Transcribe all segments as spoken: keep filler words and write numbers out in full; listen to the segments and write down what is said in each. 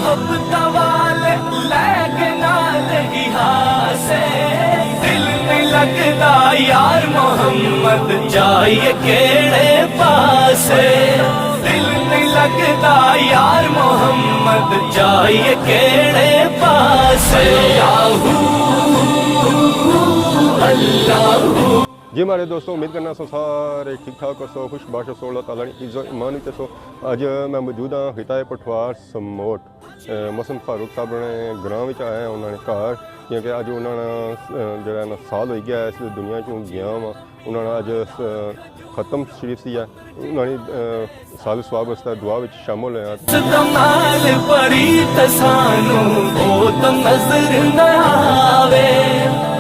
اب توال لے کے نال ہی ہاسے، دل نہیں لگدا یار محمد جائیے کیڑے پاسے، دل نہیں لگدا یار محمد جائیے کیڑے پاسے۔ اللہ، اللہ۔ جی ماڑے دوستو، امید کرنا سو سارے ٹھیک ٹھاک ہوسو، خوش باش ہوسو، اللہ تعالیٰ نے حفظ و ایمان وچ ہوسو۔ اج میں موجود ہاں خطہ پٹھوار سموٹ، اے، محسن فاروق صاحب نے گراں وچ آیا ہاں، انہاں نے گھر، کیونکہ اج انہاں نا، اے، جڑا نا سال ہوئی گیا ہے اس دنیا چوں گیا وا۔ انہاں نا اج، اے، ختم شریف سی ہے، انہاں نے، اے، سال ثواب واسطے دعا وچ شامل ہویا۔ جس دا نال پریت سانو او تے نظر نہ آوے،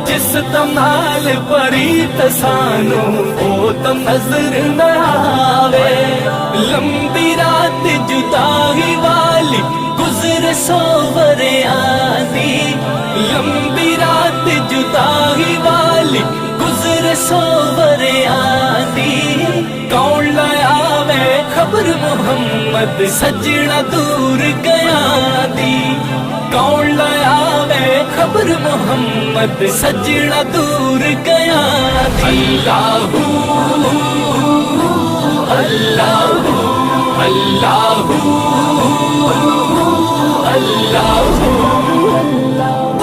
جس دا نال پریت سانو او تے نظر نہ آوے۔ لمبی رات جدائی والی گزر سو وریاں دی، لمبی رات جدائی والی گزر سو وریاں دی۔ کون لایا وے خبر محمد سجنا دور گیا دی؟ کون لایا وے خبر محمد سجنا دور گیا دی؟ اللہ، اللہ، اللہ، اللہ۔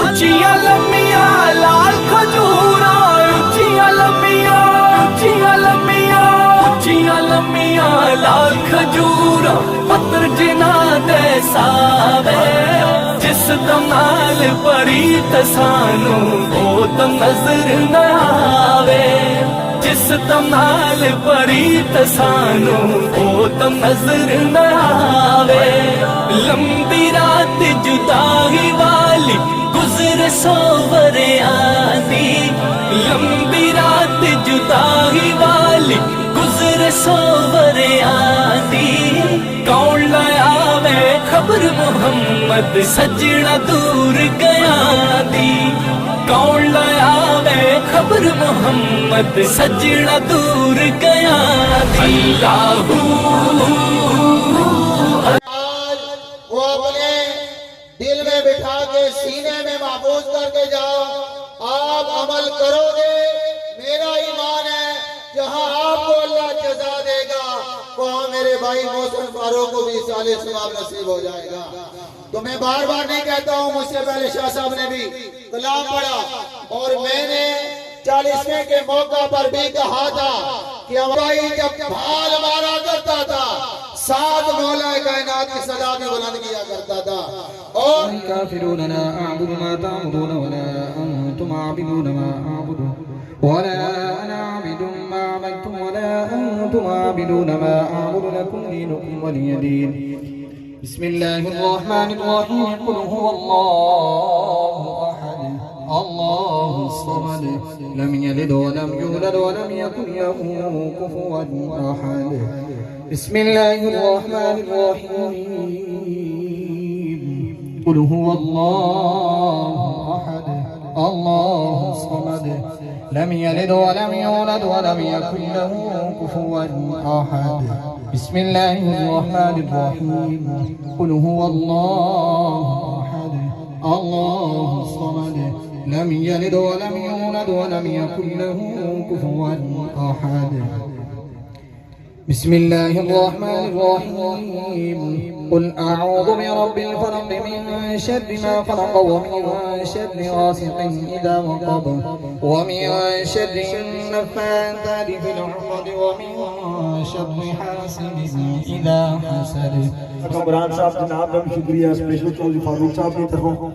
اچیاں لمیاں لال کھجوراں، اچیاں لمیاں، اچیاں لمیاں، اچیاں لمیاں لال کھجوراں، پتر جنہاں دے ساوے۔ جس دا نال پریت سانو او تے نظر نہ آوے، جس دا نال پریت سانو او تے نظر نہ آوے۔ لمبی رات جدائی والی گزر سو وریاں دی، لمبی رات جدائی والی گزر سو وریاں دی۔ کون لایا وے خبر محمد سجنا دور گیا دی؟ کون لایا وے خبر محمد سجنا دور گیا دی؟ اللہ، آج وہ اپنے دل میں بٹھا کے سینے میں محفوظ کر کے جاؤ، آپ عمل کرو گے، میرا ایمان ہے جہاں آپ کو اللہ جزا دے گا، وہاں میرے بھائی محسن فاروق کو بھی صالح ثواب نصیب ہو جائے گا۔ تو میں بار بار نہیں کہتا ہوں، مجھ سے پہلے شاہ صاحب نے بھی کلام پڑھا، اور میں نے چالیسویں کے موقع پر بھی کہا تھا کہ ہمارا بھائی جب بھال مارا کرتا تھا، ساتھ مولا کائنات کی صدا بھی بلند کیا کرتا تھا۔ اور الكافرون لا أعبد ما تعبدون ولا أنتم عابدون ما أعبد ولا أنا عابد ما عبدتم ولا أنتم عابدون ما أعبد، لكم دينكم ولي دين۔ بسم الله الرحمن الرحيم۔ قل هو الله أحد، الله الصمد، لم يلد ولم يولد ولم يكن له كفوا أحد۔ بسم الله الرحمن الرحيم۔ قل هو الله أحد، الله الصمد، لم يلد ولم يولد ولم يكن له كفوا أحد۔ بسم الله الرحمن الرحيم۔ قل هو الله أحد، الله الصمد، لم يلد ولم يولد ولم يكن له كفوا أحد۔ بسم الله الرحمن الرحيم۔ قل أعوذ برب الفلق، من شر ما خلق، ومن شر غاسق إذا وقب، ومن شر النفاثات في العقد، ومن شر حاسد إذا حسد۔ کامران صاحب جناب کا بھی شکریہ، اسپیشل چوہدری فاروق صاحب کی طرفوں۔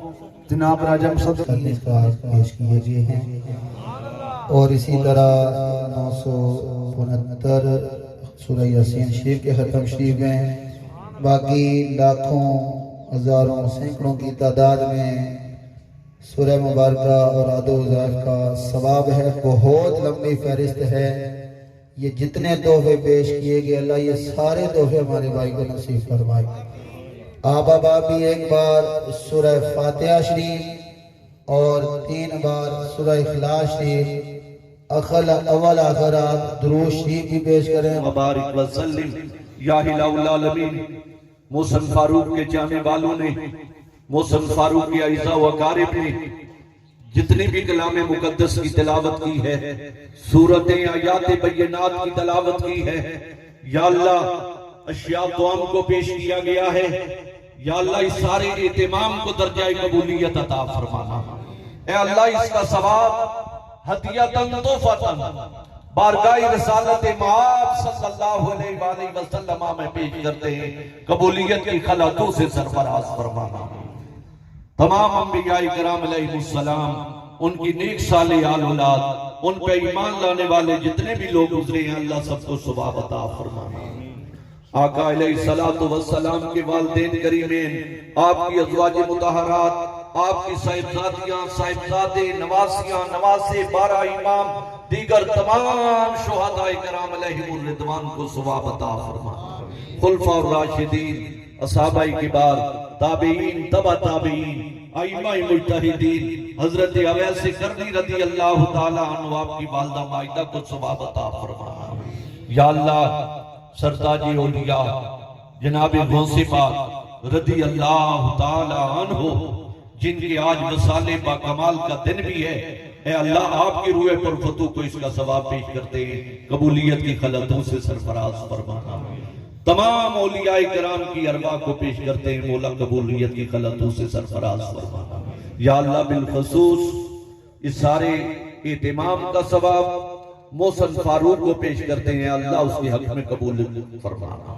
جناب راجہ مصدق۔ ترجیح کار پیش کیے گئے ہیں، اور اسی طرح نو سو انہتر سورہ یاسین شریف کے ختم شریف ہیں۔ باقی لاکھوں، ہزاروں، سینکڑوں کی تعداد میں سورہ مبارکہ اور اعوذ و ظائف کا ثواب ہے، بہت لمبی فہرست ہے۔ یہ جتنے تحفے پیش کیے گئے، اللہ یہ سارے تحفے ہمارے بھائی کو نصیب فرمائے۔ آپ احباب بھی ایک بار سورہ فاتحہ شریف اور تین بار سورہ اخلاص شریف، اخل اول آخر آپ درود شریف بھی پیش کریں۔ وبارک وسلم یا الہ العالمین۔ محسن فاروق کے چاہنے والوں نے، محسن فاروق کے اعزاء و اقارب نے جتنی بھی کلام مقدس کی تلاوت کی ہے، سورتیں، آیات بینات کی تلاوت کی ہے، یا اللہ، اشیاء طعام کو پیش کیا گیا ہے، یا اللہ، اس سارے اہتمام کو درجہ قبولیت عطا فرمانا۔ اے اللہ، اس کا ثواب ہدیۃً تحفۃً بارگاہ رسالت مآب صلی اللہ علیہ وآلہ وسلم میں پیش کرتے ہیں، قبولیت کی خلعتوں سے سرفراز فرمانا۔ تمام انبیاء کرام علیہ السلام، ان کی نیک صالح آل اولاد، ان پہ ایمان لانے والے جتنے بھی لوگ گزرے ہیں، اللہ سب کو ثواب عطا فرمانا۔ آقا علیہ الصلوۃ والسلام کے والدین کریمین، آپ کی ازواج مطہرات، آپ کی صاحبزادیاں، صاحبزادے، نواسیاں، نواسے، بارہ امام، دیگر تمام شہداء کرام علیہم الرضوان کو ثواب عطا فرمانا۔ خلفاء الراشدین، اصحابہ کبار، تابعین، تبع تابعین، ائمہ مجتہدین، حضرت اویس قرنی رضی اللہ تعالی عنہ، آپ کی والدہ ماجدہ کو ثواب عطا فرمانا۔ یا اللہ، سرتاج اولیاء جناب غوث پاک رضی اللہ تعالی عنہ، جن کے آج وصال با کمال کا دن بھی ہے، اے اللہ، آپ کی روح پرفتوں کو اس کا ثواب پیش کرتے ہیں، قبولیت کی خلعتوں سے سرفراز فرمانا۔ تمام اولیاء کرام کی ارواح کو پیش کرتے ہیں، مولا، قبولیت کی خلعتوں سے سرفراز فرمانا۔ یا اللہ، بالخصوص اس سارے اہتمام کا ثواب محسن فاروق کو پیش کرتے ہیں، اللہ، اس کے حق میں قبول فرمانا۔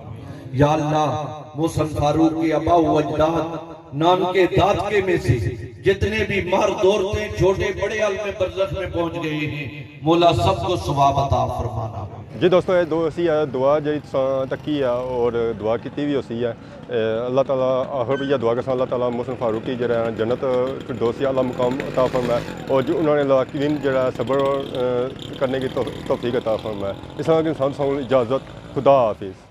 یا اللہ، محسن فاروق کے آباء و اجداد، نانکے دادکے میں سے جتنے بھی مرد، عورتیں، چھوٹے بڑے عالم برزخ میں پہنچ گئے ہیں، مولا، سب کو ثواب عطا فرمانا۔ جی دوستو، اے دو اسی ہے دعا جڑی تساں تکی ہے اور دعا کیتی بھی اسی ہے۔ اے، اللہ تعالیٰ، آخر بھی یہ دعا کرساں، اللہ تعالیٰ محسن فاروق کی جڑا ہے جنت فردوس اعلیٰ مقام عطا فرمائے، اور جو انہوں نے لاقین جڑا ہے صبر، اے، کرنے کی تو-، توفیق عطا فرمائے۔ اس طرح کے انسان ساؤں اجازت، خدا حافظ۔